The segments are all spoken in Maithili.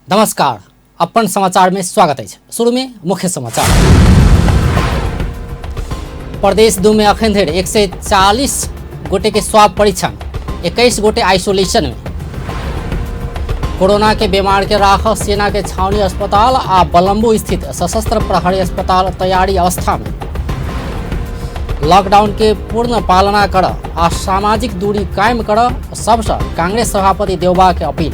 नमस्कार, अपन समाचार में स्वागत अछि। शुरू में मुख्य समाचार। प्रदेश 2 में अखन धरि 140 गोटे के स्वाब परीक्षण, 21 गोटे आइसोलेशन में। कोरोना के बीमार के राख सेना के छावनी अस्पताल आ बलम्बू स्थित सशस्त्र प्रहरी अस्पताल तैयारी अवस्था में। लॉकडाउन के पूर्ण पालना कर आ सामाजिक दूरी कायम कर सबसँ कांग्रेस सभापति देउबा के अपील।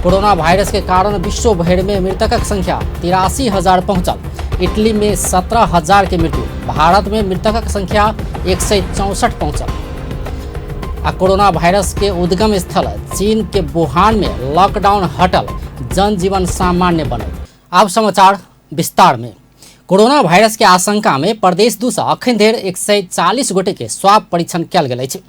कोरोना वायरस के कारण विश्व भरि में मृतकक संख्या 83,000 पहुंचल। इटली में 17,000 के मृत्यु, भारत में मृतकक संख्या 164 पहुंचल। आ कोरोना वायरस के उद्गम स्थल चीन के वुहान में लॉकडाउन हटल, जनजीवन सामान्य बनल। आब समाचार विस्तार में। कोरोना वायरस के आशंका में प्रदेश 2 सँ अखन धरि 140 गोटे के स्वाब परीक्षण कयल गेल अछि।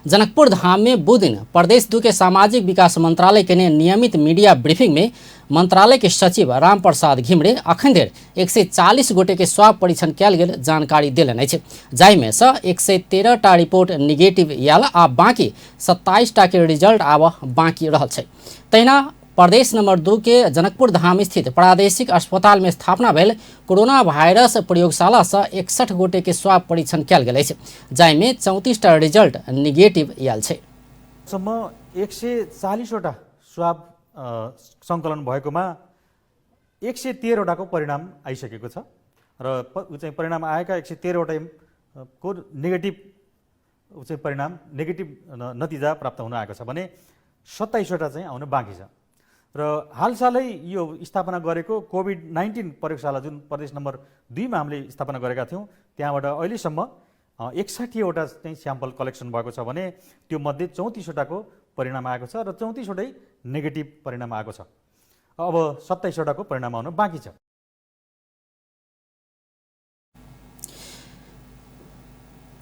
जनकपुर धाम में बुध दिन प्रदेश 2 के सामाजिक विकास मंत्रालय के नियमित मीडिया ब्रीफिंग में मंत्रालय के सचिव राम प्रसाद घिमरे अखन धरि 140 गोटे के स्वाब परीक्षण कयल गेल जानकारी देलनि अछि, जाहिमे सँ 113 टा रिपोर्ट निगेटिव आयल आ बाकी 27 टा के रिजल्ट आब बाकी रहल छै। तहिना प्रदेश नंबर 2 के जनकपुर धाम स्थित प्रादेशिक अस्पताल में स्थापना भेल कोरोना वायरस प्रयोगशाला सँ 61 गोटे के स्वाब परीक्षण कयल गेल अछि, जाहिमे 34 टा रिजल्ट निगेटिव आयल छै। सम्म 140वटा स्वाब सङ्कलन भएकोमा 113वटाको परिणाम आइसकेको छ र चाहिँ परिणाम आएका 113वटा को नेगेटिभ चाहिँ परिणाम नेगेटिभ नतिजा प्राप्त हुन आएको छ भने 27वटा चाहिँ आउन बाँकी छ। र हालसालै यो स्थापना गरेको कोभिड-19 प्रयोगशाला जुन प्रदेश नम्बर 2 मा हामीले स्थापना गरेका थियौँ, त्यहाँबाट अहिलेसम्म 61वटा चाहिँ स्याम्पल कलेक्सन भएको छ भने त्यो मध्ये 34वटाको परिणाम आएको छ र 34वटै नेगेटिभ परिणाम आएको छ। अब 27वटाको परिणाम आउन बाँकी छ।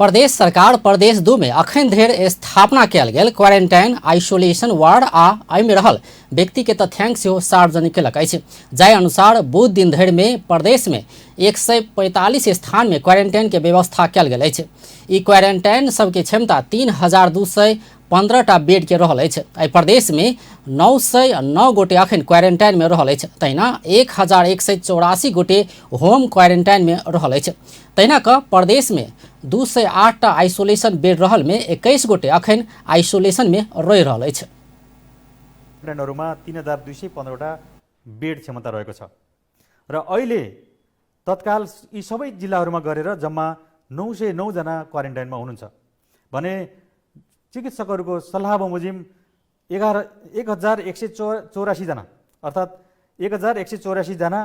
प्रदेश सरकार प्रदेश 2 में अखन धरि स्थापना कयल गेल क्वारेंटाइन, आइसोलेशन वार्ड आ एहिमे रहल व्यक्ति के तथ्यांक सेहो सार्वजनिक केलक अछि। जाहि अनुसार बुध दिन धरि में प्रदेश में 145 स्थान में क्वारेंटाइन के व्यवस्था कयल गेल अछि। ई क्वारेंटाइन सबके क्षमता 3,215 टा बेड के रहल अछि। एहि प्रदेश में 909 गोटे अखन क्वारेंटाइन में रहल अछि, तहिना 1,184 गोटे होम क्वारेंटाइन में रहल अछि। तहिना क प्रदेश में 208 टा आइसोलेशन बेड रहल में 21 गोटे अखन आइसोलेशन में रहि रहल अछि। क्वारेन्टाइनहरूमा 3,215वटा बेड क्षमता रहेको छ र अहिले तत्काल यी सबै जिल्लाहरूमा गरेर जम्मा 909 जना क्वारेन्टाइनमा हुनुहुन्छ भने चिकित्सकहरूको सल्लाह बमोजिम 1,184 जना अर्थात् 1,184 जना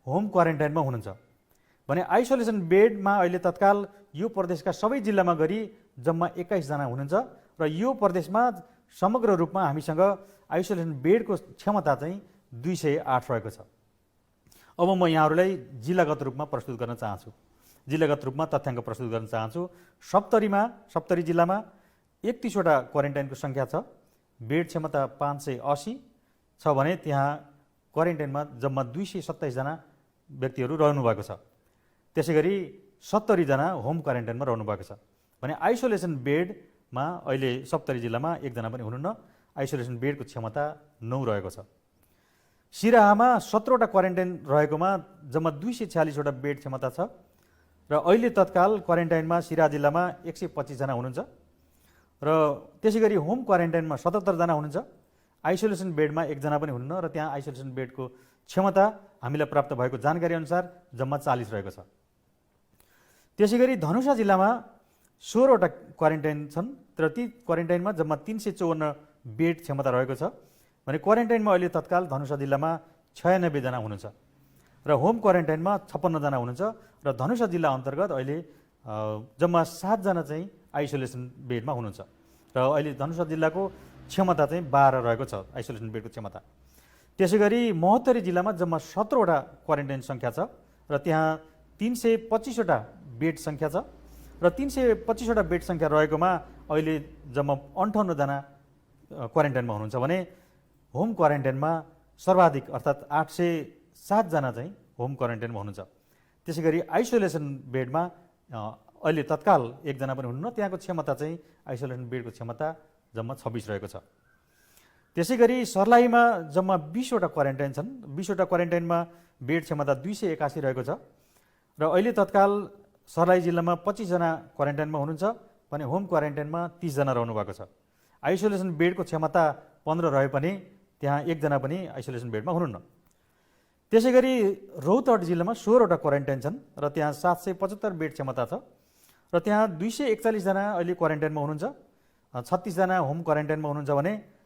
होम क्वारेन्टाइनमा हुनुहुन्छ भने आइसोलेसन बेडमा अहिले तत्काल यो प्रदेशका सबै जिल्लामा गरी जम्मा 21 जना हुनुहुन्छ र यो प्रदेशमा समग्र रूपमा हामीसँग आइसोलेसन बेडको क्षमता चाहिँ 208 रहेको छ। अब म यहाँहरूलाई जिल्लागत रूपमा प्रस्तुत गर्न चाहन्छु, जिल्लागत रूपमा तथ्याङ्क प्रस्तुत गर्न चाहन्छु। सप्तरी जिल्लामा 31वटा क्वारेन्टाइनको सङ्ख्या छ, बेड क्षमता 580 छ भने त्यहाँ क्वारेन्टाइनमा जम्मा 227 जना व्यक्तिहरू रहनुभएको छ। त्यसै गरी 70 जना होम क्वारेन्टाइनमा रहनुभएको छ भने आइसोलेसन बेडमा अहिले सप्तरी जिल्लामा एकजना पनि हुनुहुन्न। आइसोलेसन बेडको क्षमता 9 रहेको छ। सिराहामा 17वटा क्वारेन्टाइन रहेकोमा जम्मा 246वटा बेड क्षमता छ र अहिले तत्काल क्वारेन्टाइनमा सिराहा जिल्लामा 125 जना हुनुहुन्छ र त्यसै गरी होम क्वारेन्टाइनमा 77 जना हुनुहुन्छ। आइसोलेसन बेडमा एकजना पनि हुनुहुन्न र त्यहाँ आइसोलेसन बेडको क्षमता हामीलाई प्राप्त भएको जानकारी अनुसार जम्मा 40 रहेको छ। त्यसै गरी धनुषा जिल्लामा 16वटा क्वारेन्टाइन छन् तर ती क्वारेन्टाइनमा जम्मा 354 बेड क्षमता रहेको छ भने क्वारेन्टाइनमा अहिले तत्काल धनुषा जिल्लामा 96 जना हुनुहुन्छ र होम क्वारेन्टाइनमा 56 जना हुनुहुन्छ र धनुषा जिल्ला अन्तर्गत अहिले जम्मा 7 जना चाहिँ आइसोलेसन बेडमा हुनुहुन्छ र अहिले धनुषा जिल्लाको क्षमता चाहिँ 12 रहेको छ आइसोलेसन बेडको क्षमता। त्यसै गरी महोत्तरी जिल्लामा जम्मा 17वटा क्वारेन्टाइन सङ्ख्या छ र त्यहाँ 325वटा बेड सङ्ख्या छ र 325वटा बेड सङ्ख्या रहेकोमा अहिले जम्मा 58 जना क्वारेन्टाइनमा हुनुहुन्छ भने होम क्वारेन्टाइनमा सर्वाधिक अर्थात् 807 जना चाहिँ होम क्वारेन्टाइनमा हुनुहुन्छ। त्यसै गरी आइसोलेसन बेडमा अहिले तत्काल एकजना पनि हुनुहुन्न, त्यहाँको क्षमता चाहिँ आइसोलेसन बेडको क्षमता जम्मा 26 रहेको छ। त्यसै गरी सर्लाहीमा जम्मा 20वटा क्वारेन्टाइन छन्। 20वटा क्वारेन्टाइनमा बेड क्षमता 281 रहेको छ र अहिले तत्काल सर्लाही जिल्लामा 25जना क्वारेन्टाइनमा हुनुहुन्छ भने होम क्वारेन्टाइनमा 30जना रहनु भएको छ। आइसोलेसन बेडको क्षमता 15 रहे पनि त्यहाँ एकजना पनि आइसोलेसन बेडमा हुनुहुन्न। त्यसै गरी रौतहट जिल्लामा 16वटा क्वारेन्टाइन छन् र त्यहाँ 775 बेड क्षमता छ र त्यहाँ 241जना अहिले क्वारेन्टाइनमा हुनुहुन्छ, 36जना होम क्वारेन्टाइनमा हुनुहुन्छ भने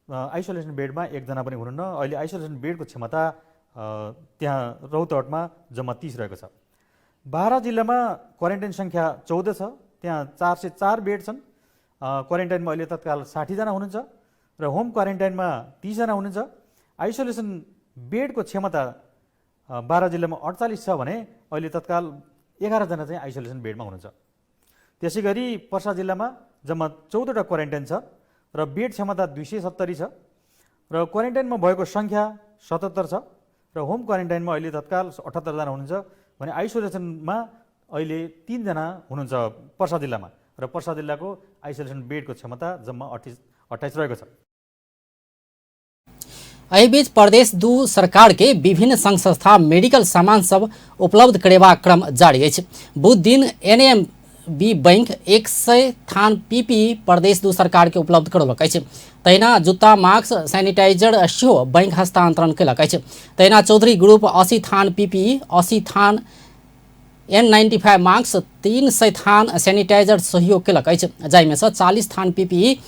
आइसोलेसन बेडमा एकजना पनि हुनुहुन्न। अहिले आइसोलेसन बेडको क्षमता त्यहाँ रौतहटमा जम्मा 30 रहेको छ। बारा जिल्लामा क्वारेन्टाइन सङ्ख्या 14 छ, त्यहाँ 404 बेड छन्। क्वारेन्टाइनमा अहिले तत्काल 60जना हुनुहुन्छ र होम क्वारेन्टाइनमा 30जना हुनुहुन्छ। आइसोलेसन बेडको क्षमता बारा जिल्लामा 48 छ भने अहिले तत्काल 11जना चाहिँ आइसोलेसन बेडमा हुनुहुन्छ। त्यसै गरी पर्सा जिल्लामा जम्मा 14वटा क्वारेन्टाइन छ र बेड क्षमता 270 छ र क्वारेन्टाइनमा भएको सङ्ख्या 77 छ र होम क्वारेन्टाइनमा अहिले तत्काल 78जना हुनुहुन्छ भने आइसोलेसनमा अहिले 3जना हुनुहुन्छ पर्सा जिल्लामा र पर्सा जिल्लाको आइसोलेसन बेडको क्षमता जम्मा 28 रहेको छ। एहिबीच प्रदेश 2 सरकार के विभिन्न संघ संस्था मेडिकल सामान सब उपलब्ध करेबाक क्रम जारी अछि। बुध दिन एनएमबी बैंक 100 थान पीपीई प्रदेश 2 सरकार के उपलब्ध करौलक अछि। तहिना जुत्ता, मास्क, सैनिटाइजर सेहो बैंक हस्तांतरण केलक अछि। तहिना चौधरी ग्रुप 80 थान पीपीई, 80 थान N95 mask, 300 थान सैनिटाइजर सहयोग केलक अछि, जाहिमे सँ 40 थान पीपीई,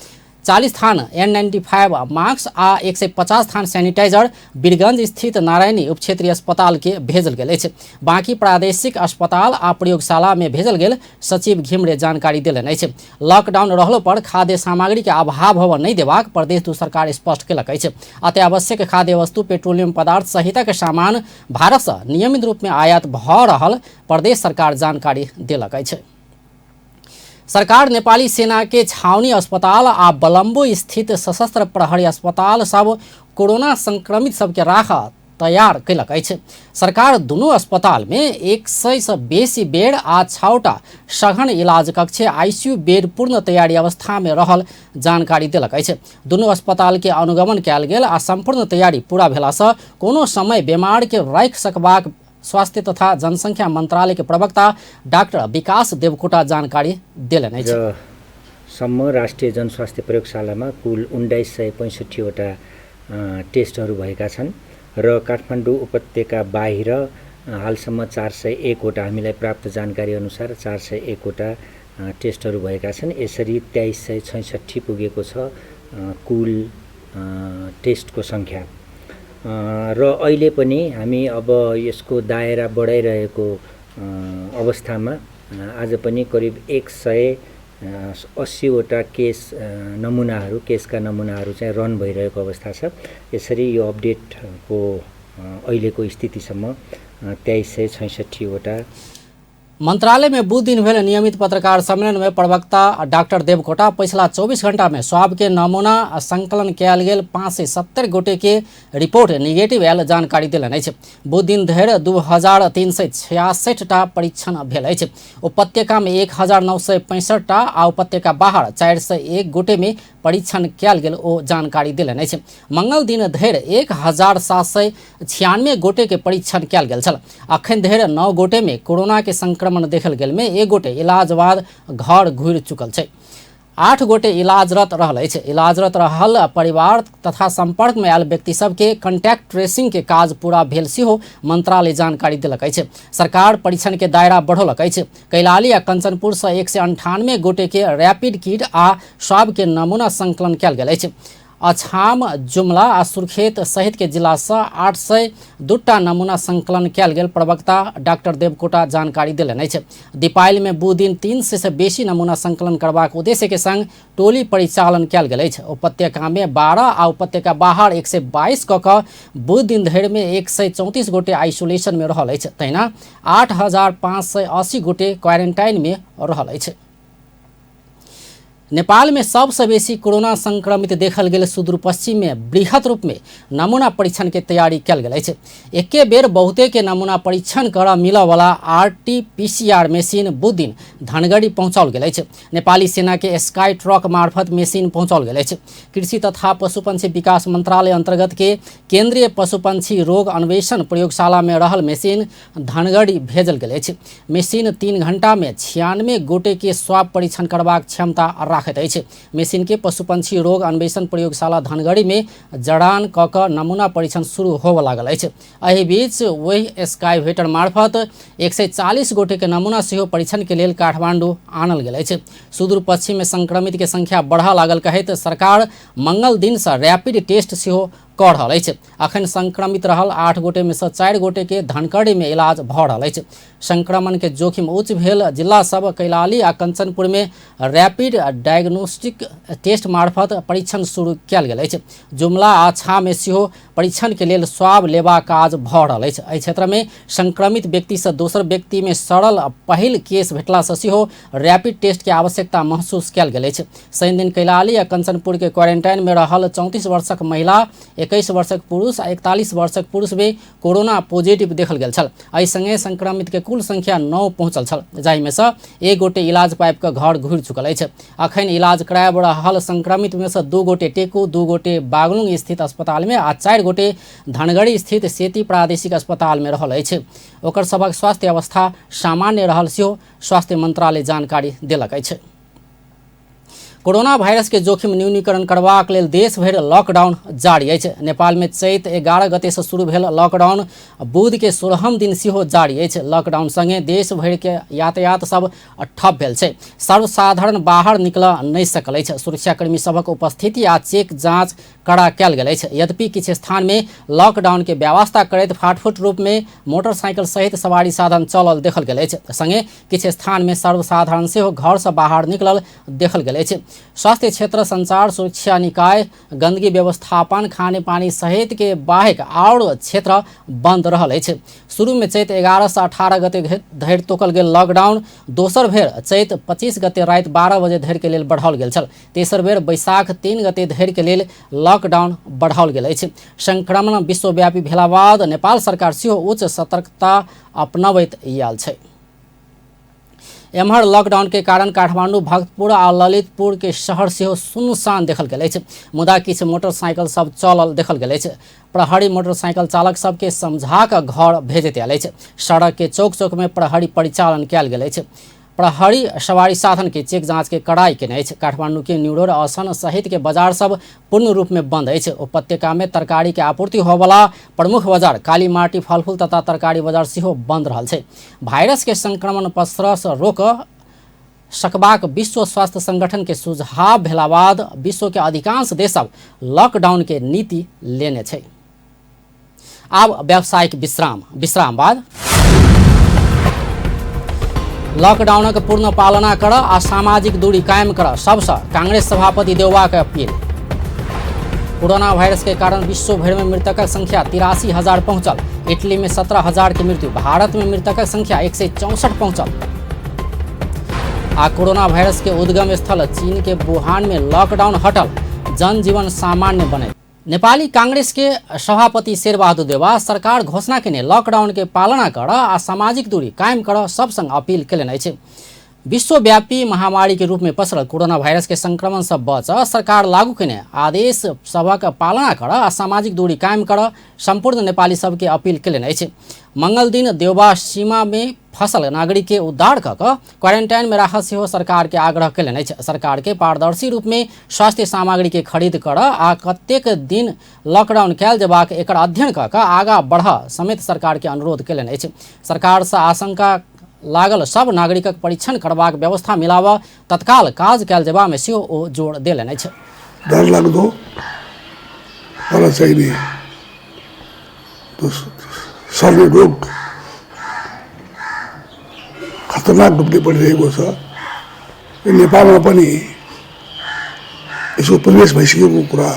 40 थान N95 mask आ 150 थान सैनिटाइजर वीरगंज स्थित नारायणी उपक्षेत्रीय अस्पताल के भेजल गेल अछि। बाकी प्रादेशिक अस्पताल आ प्रयोगशाला में भेजल गेल सचिव घिमरे जानकारी देलनि अछि। लॉकडाउन रहलो पर खाद्य सामग्री के अभाव होबय नहि देबाक प्रदेश 2 सरकार स्पष्ट केलक अछि। अत्यावश्यक खाद्य वस्तु, पेट्रोलियम पदार्थ सहितक सामान भारत सँ नियमित रूप में आयात भऽ रहल प्रदेश सरकार जानकारी देलक अछि। सरकार नेपाली सेना के छावनी अस्पताल आ बलम्बो स्थित सशस्त्र प्रहरी अस्पताल सब कोरोना संक्रमित सबके राख तैयार केलक अछि। सरकार दुनू अस्पताल में 100 सँ बेसी बेड आ 6टा सघन इलाज कक्ष आईसीयू बेड पूर्ण तैयारी अवस्था में रहल जानकारी देलक अछि। दुनू अस्पताल के अनुगमन कयल गेल आ संपूर्ण तैयारी पूरा भेला सँ कोनो समय बीमार के राखि सकबाक स्वास्थ्य तथा जनसंख्या मंत्रालय के प्रवक्ता डाक्टर विकास देवकोटा जानकारी देलनि अछि। सम्म राष्ट्रिय जनस्वास्थ्य प्रयोगशालामा कुल 1965वटा टेस्टहरू भएका छन् र काठमाडौँ उपत्यका बाहिर हालसम्म 401वटा, हामीलाई प्राप्त जानकारी अनुसार 401वटा टेस्टहरू भएका छन्। यसरी 2366 पुगेको छ कुल टेस्टको सङ्ख्या। र अहिले पनि हामी अब यसको दायरा बढाइरहेको अवस्थामा आज पनि करिब 180वटा केस नमुनाहरू, केसका नमुनाहरू चाहिँ रन भइरहेको अवस्था छ। यसरी यो अपडेटको अहिलेको स्थितिसम्म 2366वटा। मंत्रालय में बुध दिन भेल नियमित पत्रकार सम्मेलन में प्रवक्ता डॉक्टर देवकोटा पिछला 24 घंटा में स्वाब के नमूना संकलन कयल गेल 570 गोटे के रिपोर्ट निगेटिव आयल जानकारी देलनि अछि। बुध दिन धरि 2366 टा परीक्षण भेल अछि। उपत्यका में 1965 टा आ उपत्यका बाहर 401 गोटे में परीक्षण कयल गेल ओ जानकारी देलनि अछि। मंगल दिन धरि 1796 गोटे के परीक्षण कयल गेल छल। अखन धरि 9 गोटे में कोरोना के संक्रमण देखल गेल में 1 गोटे इलाज बाद घर घुरि चुकल छै। 8 गोटे इलाजरत रहल अछि। इलाजरत रहल परिवार तथा संपर्क में आयल व्यक्ति सबके कंटैक्ट ट्रेसिंग के काज पूरा भेल सेहो मंत्रालय जानकारी देलक अछि। सरकार परीक्षण के दायरा बढ़ौलक अछि। कैलाली आ कंचनपुर सँ 198 गोटे के रैपिड किट आ स्वाब के नमूना संकलन कयल गेल अछि। अछाम, जुमला आ सुर्खेत सहित के जिला सँ 802 नमूना संकलन कयल गेल प्रवक्ता डॉक्टर देवकोटा जानकारी देलनि अछि। दीपावली में बुध दिन 300 से बेसी नमूना संकलन करबाक उद्देश्य के संग टोली परिचालन कयल गेल अछि। उपत्यका में 12 आ उपत्यका बाहर 122 क कऽ बुध दिन धरि में 134 गोटे आइसोलेशन में रहल अछि। तहिना 8580 गोटे क्वारेंटाइन में रहल अछि। नेपाल में सबसे बेसी कोरोना संक्रमित देखल गेल सुदूरपश्चिम में बृहत रूप में नमूना परीक्षण के तैयारी कयल गेल अछि। एके बेर बहुते के नमूना परीक्षण कर मिलऽ वाला आरटीपीसीआर मशीन बुध दिन धनगढ़ी पहुंचाओल गेल अछि। नेपाली सेना के स्काई ट्रक मार्फत मशीन पहुंचाओल गेल अछि। कृषि तथा पशुपक्षी विकास मंत्रालय अंतर्गत के केंद्रीय पशुपक्षी रोग अन्वेषण प्रयोगशाला में रहल मशीन धनगढ़ी भेजल गेल अछि। मशीन 3 घंटा में 96 गोटे के स्वाब परीक्षण करबाक क्षमता राखैत अछि। मशीन के पशुपक्षी रोग अन्वेषण प्रयोगशाला धनगढ़ी में जड़ान क क नमूना परीक्षण शुरू होबय लागल अछि। एहि बीच वही स्काईवेटर मार्फत 140 गोटे के नमूना सेहो परीक्षण के लेल काठमांडू आनल गेल अछि। सुदूर पश्चिम में संक्रमित के संख्या बढ़ऽ लागल कहैत सरकार मंगल दिन से रैपिड टेस्ट सेहो कऽ रहल अछि। अखन संक्रमित रहल 8 गोटे में से 4 गोटे के धनगढ़ी में इलाज भऽ रहल अछि। संक्रमण के जोखिम उच्च भेल जिला सब कैलाली आ कंचनपुर में रैपिड डायग्नोस्टिक टेस्ट मार्फत परीक्षण शुरू कयल गेल अछि। जुमला आ छा में सेहो परीक्षण के लेल स्वाब लेबाक काज भऽ रहल अछि। एहि क्षेत्र में संक्रमित व्यक्ति से दोसर व्यक्ति में सड़ल पहिल केस भेटला से सेहो रैपिड टेस्ट के आवश्यकता महसूस कयल गेल अछि। शनि दिन कैलाली आ कंचनपुर के क्वारेंटाइन में रहल 34 वर्षक महिला, 21 वर्षक पुरुष आ 41 वर्षक पुरुष में कोरोना पॉजिटिव देखल गेल छल। एहि संगे संक्रमित के कुल संख्या 9 पहुंचल छल, जाहि में से 1 गोटे इलाज पाबि कऽ घर घुरि चुकल अछि। अखन इलाज कराबि रहल संक्रमित में से 2 गोटे टेकू, 2 गोटे बागलुंग स्थित अस्पताल में आ 4 गोटे धनगढ़ी स्थित सेती प्रादेशिक अस्पताल में रहल अछि। ओकर सभक स्वास्थ्य अवस्था सामान्य रहल सेहो स्वास्थ्य मंत्रालय जानकारी देलक अछि। कोरोना वायरस के जोखिम न्यूनीकरण करबाक लेल देश भरि लॉकडाउन जारी अछि। नेपाल में चैत 11 गते से शुरू भेल लॉकडाउन बुध के 16म दिन सेहो जारी अछि। लॉकडाउन संगे देश भरि के यातायात सब ठप भेल छै। सर्वसाधारण बाहर निकल नहि सकल अछि। सुरक्षाकर्मी सभक उपस्थिति आ चेक जांच कड़ा कयल गेल अछि। यद्यपि किछु स्थान में लॉकडाउन के व्यवस्था करैत फाटफूट रूप में मोटरसाइकिल सहित सवारी साधन चलल देखल गेल अछि। संगे किछु स्थान में सर्वसाधारण सेहो घर से बाहर निकलल देखल गेल अछि। स्वास्थ्य क्षेत्र, संचार, सुरक्षा निकाय, गंदगी व्यवस्थापन, खानेपानी सहित के बाहेक आओर क्षेत्र बंद रहल अछि। शुरू में चैत 11 से 18 गते धरि तोकल गेल लॉकडाउन दोसर बेर चैत 25 गते राति 12 बजे धरि के लेल बढ़ाओल गेल छल। तेसर बेर बैसाख 3 गते धरि के लेल लॉकडाउन बढ़ाओल गेल अछि। संक्रमण विश्वव्यापी भेला बाद नेपाल सरकार सेहो उच्च सतर्कता अपनबैत आयल छै। एम्हर लॉकडाउन के कारण काठमांडू, भक्तपुर आ ललितपुर के शहर सेहो सुनसान देखल गेल अछि। मुदा किछु मोटरसाइकिल सब चलल देखल गेल अछि। प्रहरी मोटरसाइकिल चालक सबके समझा कऽ घर भेजैत आयल अछि। सड़क के चौक चौक में प्रहरी परिचालन कयल गेल अछि। प्रहरी सवारी साधन के चेक जांच के कड़ाई केने अछि। काठमांडू के न्यू रोड, असन सहित के बाजार सब पूर्ण रूप में बंद अछि। उपत्यका में तरकारी के आपूर्ति होबला प्रमुख बाजार कालीमाटी फलफूल तथा तरकारी बाजार सेहो बंद रहल छै। वायरस के संक्रमण पसरऽ से रोक सकबाक विश्व स्वास्थ्य संगठन के सुझाव भेला बाद विश्व के अधिकांश देश सब लॉकडाउन के नीति लेने छै। आब व्यावसायिक विश्राम विश्राम बाद लॉकडाउनक पूर्ण पालना कर आ सामाजिक दूरी कायम कर सबसँ कांग्रेस सभापति देउबा के अपील। कोरोना वायरस के कारण विश्व भरि में मृतकक संख्या 83,000 पहुंचल। इटली में 17,000 के मृत्यु, भारत में मृतकक संख्या 164 पहुंचल। आ कोरोना वायरस के उद्गम स्थल चीन के वुहान में लॉकडाउन हटल, जनजीवन सामान्य बने। नेपाली कांग्रेस के सभापति शेरबहादुर देउवा सरकार घोषणा केने लॉकडाउन के पालना कर आ सामाजिक दूरी कायम कर सब संग अपील केलनि अछि। विश्वव्यापी महामारी के रूप में पसरल कोरोना वायरस के संक्रमण से बच सरकार लागू केने आदेश सभक पालना कर आ सामाजिक दूरी कायम कर सम्पूर्ण नेपाली सबके अपील केलनि अछि। मंगल दिन देउबा सीमा में फसल नागरिक के उद्धार कऽ कऽ क्वारेंटाइन में राखऽ सेहो सरकार के आग्रह केलनि अछि। सरकार के पारदर्शी रूप में स्वास्थ्य सामग्री के खरीद करऽ आ कतेक दिन लॉकडाउन कयल जेबाक एकर अध्ययन कऽ कऽ आगाँ बढ़ऽ समेत सरकार के अनुरोध केलनि अछि। सरकार से आशंका लागल सब नागरिकक परीक्षण करबाक व्यवस्था मिलाबऽ तत्काल काज कयल जेबा में सेहो ओ जोर देलनि अछि। डरलाग्दो तर चाहिँ नि त्यो सर्ने रोग खतरनाक रूपले बढिरहेको छ। यो नेपालमा पनि यसको प्रवेश भइसकेको कुरा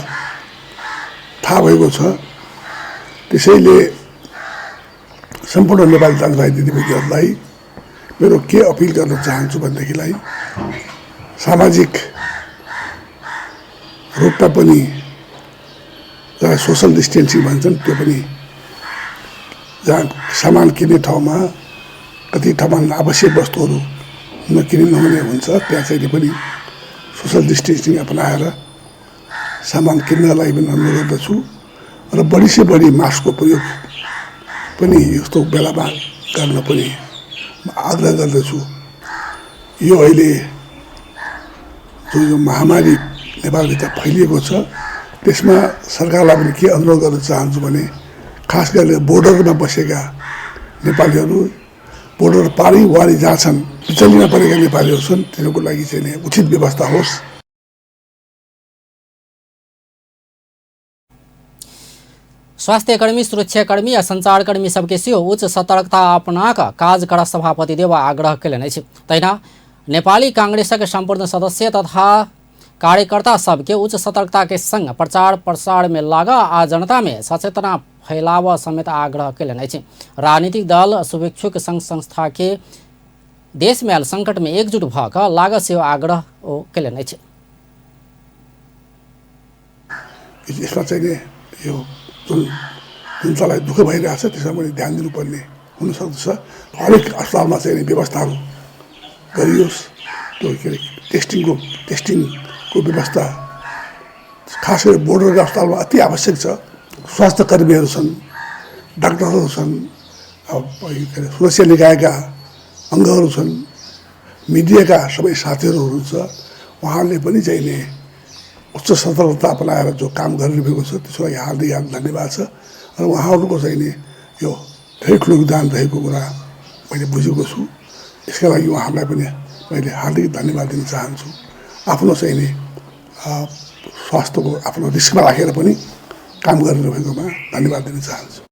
थाहा भएको छ। त्यसैले सम्पूर्ण नेपाली दाजुभाइ दिदीबहिनीहरूलाई मेरो के अपिल गर्न चाहन्छु भनेदेखिलाई सामाजिक रोडमा पनि जहाँ सोसल डिस्टेन्सिङ भन्छन् त्यो पनि जहाँ सामान किन्ने ठाउँमा कति ठाउँमा आवश्यक वस्तुहरू नकिने नहुने हुन्छ, त्यहाँ चाहिँ पनि सोसल डिस्टेन्सिङ अपनाएर सामान किन्नलाई पनि अनुरोध गर्दछु र बढी से बढी मास्कको प्रयोग पनि यस्तो बेलामा गर्न पनि म आग्रह गर्दछु। यो अहिले जो यो महामारी नेपालभित्र फैलिएको छ त्यसमा सरकारलाई पनि के अनुरोध गर्न चाहन्छु भने खास गरी बोर्डरमा बसेका नेपालीहरू, बोर्डर पारी वारी जहाँ छन्, बिचलीमा परेका नेपालीहरू छन्, तिनीहरूको लागि चाहिँ उचित व्यवस्था होस्। स्वास्थ्यकर्मी, सुरक्षाकर्मी आ संचारकर्मी सबके सेहो उच्च सतर्कता अपना कऽ काज करऽ सभापति देउवा आग्रह कयलनि अछि। तहिना नेपाली कांग्रेसक सम्पूर्ण सदस्य तथा कार्यकर्ता सबके उच्च सतर्कता के संग प्रचार प्रसार में लागऽ आ जनता में सचेतना फैलावऽ समेत आग्रह कयलनि अछि। राजनीतिक दल शुभेच्छुक संघ संस्था के देश में आयल संकट में एकजुट भऽ कऽ लागऽ सेहो आग्रह ओ कयलनि अछि। यसमा चाहिँ यो जुन जनतालाई दुःख भइरहेछ त्यसमा पनि ध्यान दिनुपर्ने हुनसक्दछ। हरेक अस्पतालमा चाहिँ व्यवस्थाहरू गरियोस्, त्यो के अरे टेस्टिङको व्यवस्था खास गरी बोर्डरको अस्पतालमा अति आवश्यक छ। स्वास्थ्य कर्मीहरू छन्, डाक्टरहरू छन्, अब के अरे सुरक्षा निकायका अङ्गहरू छन्, मिडियाका सबै साथीहरू हुनुहुन्छ, उहाँहरूले पनि चाहिँ उच्च सतर्कता अपनाएर जो काम गरिरहेको छ त्यसको लागि हार्दिक हार्दिक धन्यवाद छ र उहाँहरूको चाहिँ नि यो धेरै ठुलो योगदान रहेको कुरा मैले बुझेको छु। यसका लागि उहाँहरूलाई पनि मैले हार्दिक धन्यवाद दिन चाहन्छु। आफ्नो चाहिँ नि स्वास्थ्यको आफ्नो रिस्कमा राखेर पनि काम गरिरहेकोमा धन्यवाद दिन चाहन्छु।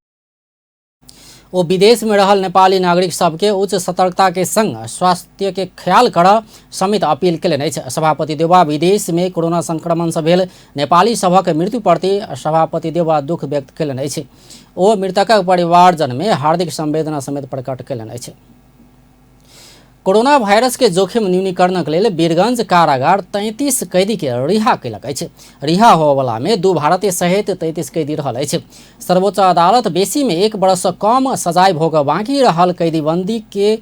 ओ विदेश में रहल नेपाली नागरिक सबके उच्च सतर्कता के संग स्वास्थ्य के ख्याल कर समेत अपील कयलनि अछि। सभापति देउवा विदेश में कोरोना संक्रमण से भेल नेपाली सभक मृत्यु प्रति सभापति देउवा दुख व्यक्त कयलनि अछि। ओ मृतकक परिवारजन में हार्दिक संवेदना समेत प्रकट कयलनि अछि। कोरोना वायरस के जोखिम न्यूनीकरणक लेल वीरगंज कारागार 33 कैदी के रिहा कयलक अछि। रिहा होवला में 2 भारतीय सहित 33 कैदी रहल अछि। सर्वोच्च अदालत बेसी में 1 वर्ष से कम सजाय भोग बाँकी रहल कैदीबंदी के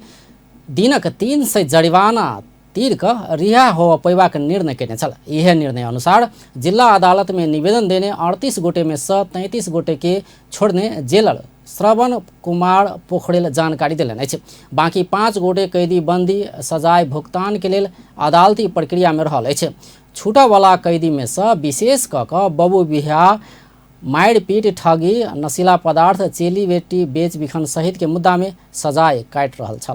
दिनक 300 जरिवाना तीर कऽ रिहा होबय पयबाक निर्णय कयने छल। इएह निर्णय अनुसार जिल्ला अदालत में निवेदन देने 38 गोटे में सँ 33 गोटे के छोड़ने जेलर श्रवण कुमार पोखरेल जानकारी देलनि अछि। बाँकी 5 गोटे कैदी बंदी सजाय भुगतान के लेल अदालती प्रक्रिया में रहल अछि। छूटऽवला कैदी में सँ विशेष कऽ कऽ बबू बिहा, मारिपीट, ठगी, नशीला पदार्थ, चेली बेटी बेच बिखन सहित के मुद्दा में सजाय काटि रहल छल।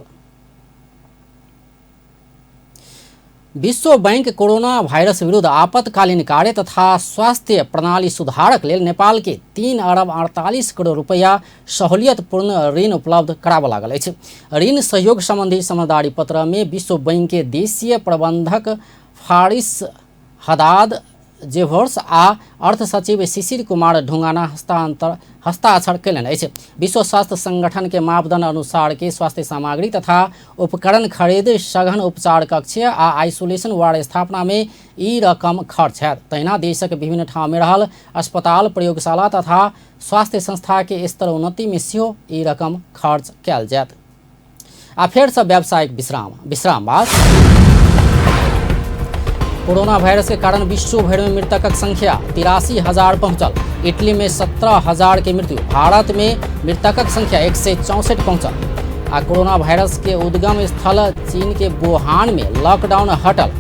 विश्व बैंक कोरोना वायरस विरुद्ध आपतकालीन कार्य तथा स्वास्थ्य प्रणाली सुधारक लेल नेपाल के 3 अरब 48 करोड़ रुपैया सहूलियतपूर्ण ऋण उपलब्ध कराबऽ लागल अछि। ऋण सहयोग संबंधी समझदारी पत्र में विश्व बैंक के देशीय प्रबंधक फारिस हदाद जेभोर्स आ अर्थ सचिव शिशिर कुमार ढुंगाना हस्ताक्षर कयलनि अछि। विश्व स्वास्थ्य संगठन के मापदंड अनुसार के स्वास्थ्य सामग्री तथा उपकरण खरीद, सघन उपचार कक्ष आ आइसोलेशन वार्ड स्थापना में ई रकम खर्च हैत। तहिना देशक विभिन्न ठाउँ में रहल अस्पताल, प्रयोगशाला तथा स्वास्थ्य संस्था के स्तर उन्नति में सेहो ई रकम खर्च कयल जायत। आ फेर से व्यावसायिक विश्राम बाद कोरोना वायरस के कारण विश्व भर में मृतकक संख्या 83,000 पहुंचल। इटली में 17,000 के मृत्यु, भारत में मृतकक संख्या 164 पहुंचल। आ कोरोना वायरस के उद्गम स्थल चीन के वुहान में लॉकडाउन हटल,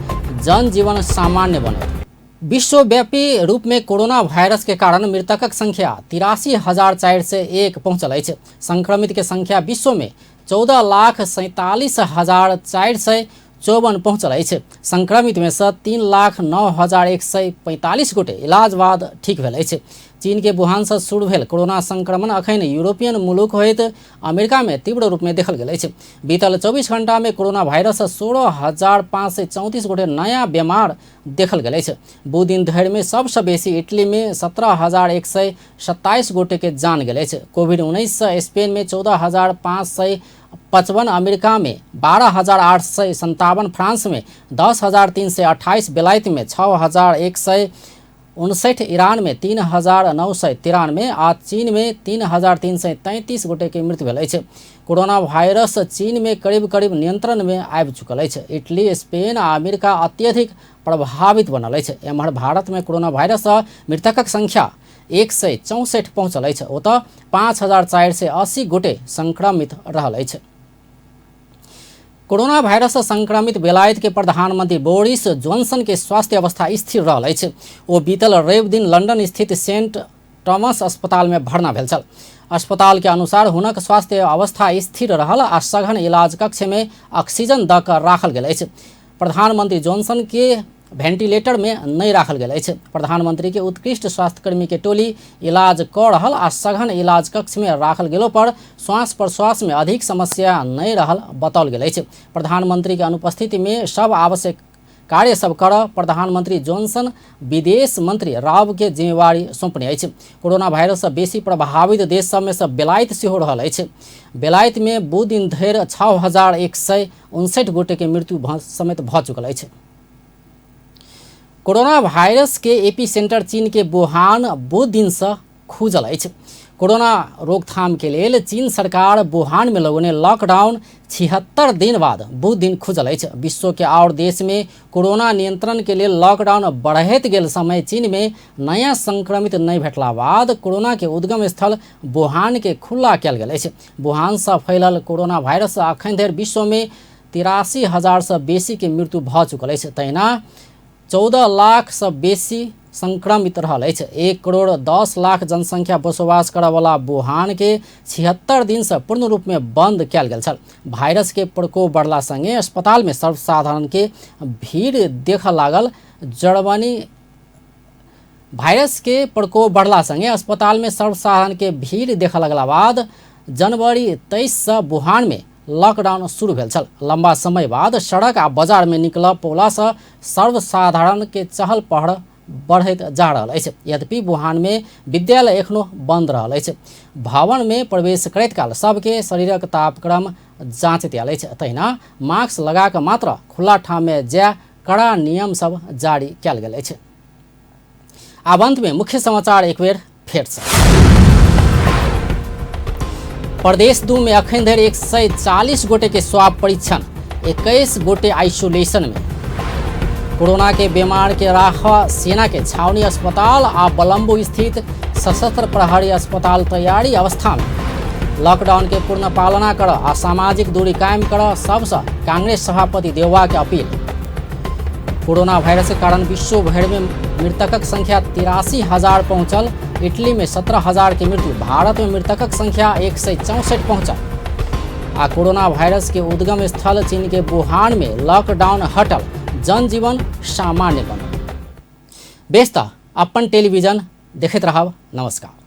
जनजीवन सामान्य बनल। विश्वव्यापी रूप में कोरोना वायरस के कारण मृतकक संख्या 83,401 पहुंचल अछि। संक्रमित के संख्या विश्व में 14,47,454 पहुंचल अछि। संक्रमित में से 3,09,145 गोटे इलाज बाद ठीक भेल अछि। चीन के वुहान से शुरू भेल कोरोना संक्रमण अखन यूरोपियन मुलुक होइत अमेरिका में तीव्र रूप में देखल गेल अछि। बीतल 24 घंटा में कोरोना वायरस से 16,534 गोटे नया बीमार देखल गेल अछि। बुध दिन धरि में सबसँ बेसी इटली में 17,127 गोटे के जान गेल अछि। कोविड-19 से स्पेन में 14,555, अमेरिका में 12,857, फ्रांस में 10,328, बेलायत में 6,100 59, ईरान में 3,993 आ चीन में 3,333 गोटे के मृत्यु भेल अछि। कोरोना वायरस चीन में करीब करीब नियंत्रण में आबि चुकल अछि। इटली, स्पेन आ अमेरिका अत्यधिक प्रभावित बनल अछि। एम्हर भारत में कोरोना वायरस सँ मृतकक संख्या 164 पहुँचल अछि। ओतऽ 5,480 गोटे संक्रमित रहल अछि। कोरोना वायरस सँ संक्रमित बेलायत के प्रधानमंत्री बोरिस जॉनसन के स्वास्थ्य अवस्था स्थिर रहल अछि। ओ बीतल रवि दिन लंदन स्थित सेंट टॉमस अस्पताल में भर्ना भेल छल। अस्पताल के अनुसार हुनक स्वास्थ्य अवस्था स्थिर रहल आ सघन इलाज कक्ष में ऑक्सीजन दऽ कऽ राखल गेल अछि। प्रधानमंत्री जॉनसन के वेंटिलेटर में नहि राखल गेल अछि। प्रधानमंत्री के उत्कृष्ट स्वास्थ्यकर्मी के टोली इलाज कऽ रहल आ सघन इलाज कक्ष में राखल गेलो पर श्वास प्रश्वास में अधिक समस्या नहि रहल बताओल गेल अछि। प्रधानमंत्री के अनुपस्थिति में सब आवश्यक कार्य सब करऽ प्रधानमंत्री जॉनसन विदेश मंत्री राव के जिम्मेवारी सौंपने अछि। कोरोना वायरस सँ बेसी प्रभावित देश सब में सँ बेलायत सेहो रहल अछि। बेलायत में बुध दिन धरि 6,159 गोटे के मृत्यु समेत भऽ चुकल अछि। कोरोना वायरस के एपी सेंटर चीन के वुहान बुध दिन सँ खुजल अछि। कोरोना रोकथाम के लेल चीन सरकार वुहान में लगौने लॉकडाउन 76 दिन बाद बुध दिन खुजल अछि। विश्व के आओर देश में कोरोना नियंत्रण के लेल लॉकडाउन बढ़ैत गेल समय चीन में नया संक्रमित नहि भेटला बाद कोरोना के उद्गम स्थल वुहान के खुला कयल गेल अछि। वुहान सँ फैलल कोरोना वायरस अखन धरि विश्व में 83,000 सँ बेसी के मृत्यु भऽ चुकल अछि। तहिना 14 लाख सँ बेसी संक्रमित रहल अछि। 1 करोड़ 10 लाख जनसंख्या बसोबास करऽवला वुहान के 76 दिन सँ पूर्ण रूप में बंद कयल गेल छल। वायरस के प्रकोप बढ़ला संगे अस्पताल में सर्वसाधारण के भीड़ देखऽ लागल। जर्मनी वायरस के प्रकोप बढ़ला संगे अस्पताल में सर्वसाधारण के भीड़ देखऽ लगला बाद जनवरी 23 सँ वुहान में लॉकडाउन शुरू भेल छल। लंबा समय बाद सड़क आ बाजार में निकलऽ पौला सँ सर्वसाधारण के चहल पहल बढ़ैत जा रहल अछि। यद्यपि वुहान में विद्यालय एखनो बंद रहल अछि। भवन में प्रवेश करैत काल सबके शरीरक तापक्रम जाँचैत आयल अछि। तहिना मास्क लगा कऽ मात्र खुला ठाम में जाय कड़ा नियम सब जारी कयल गेल अछि। आब अंत में मुख्य समाचार एक बेर फेर से। प्रदेश 2 में अखन धरि 140 गोटे के स्वाब परीक्षण, 21 गोटे आइसोलेशन में। कोरोना के बीमार के राख सेना के छावनी अस्पताल आ बलम्बू स्थित सशस्त्र प्रहरी अस्पताल तैयारी अवस्था में। लॉकडाउन के पूर्ण पालना कर आ सामाजिक दूरी कायम कर सबसँ कांग्रेस सभापति देउबा के अपील। कोरोना वायरस के कारण विश्व भरि में मृतकक संख्या 83,000 पहुंचल। इटली में 17,000 के मृत्यु, भारत में मृतकक संख्या 164 पहुंचल। आ कोरोना वायरस के उद्गम स्थल चीन के वुहान में लॉकडाउन हटल, जनजीवन सामान्य बनल। बेस त अपन टेलीविजन देखैत रहब। नमस्कार।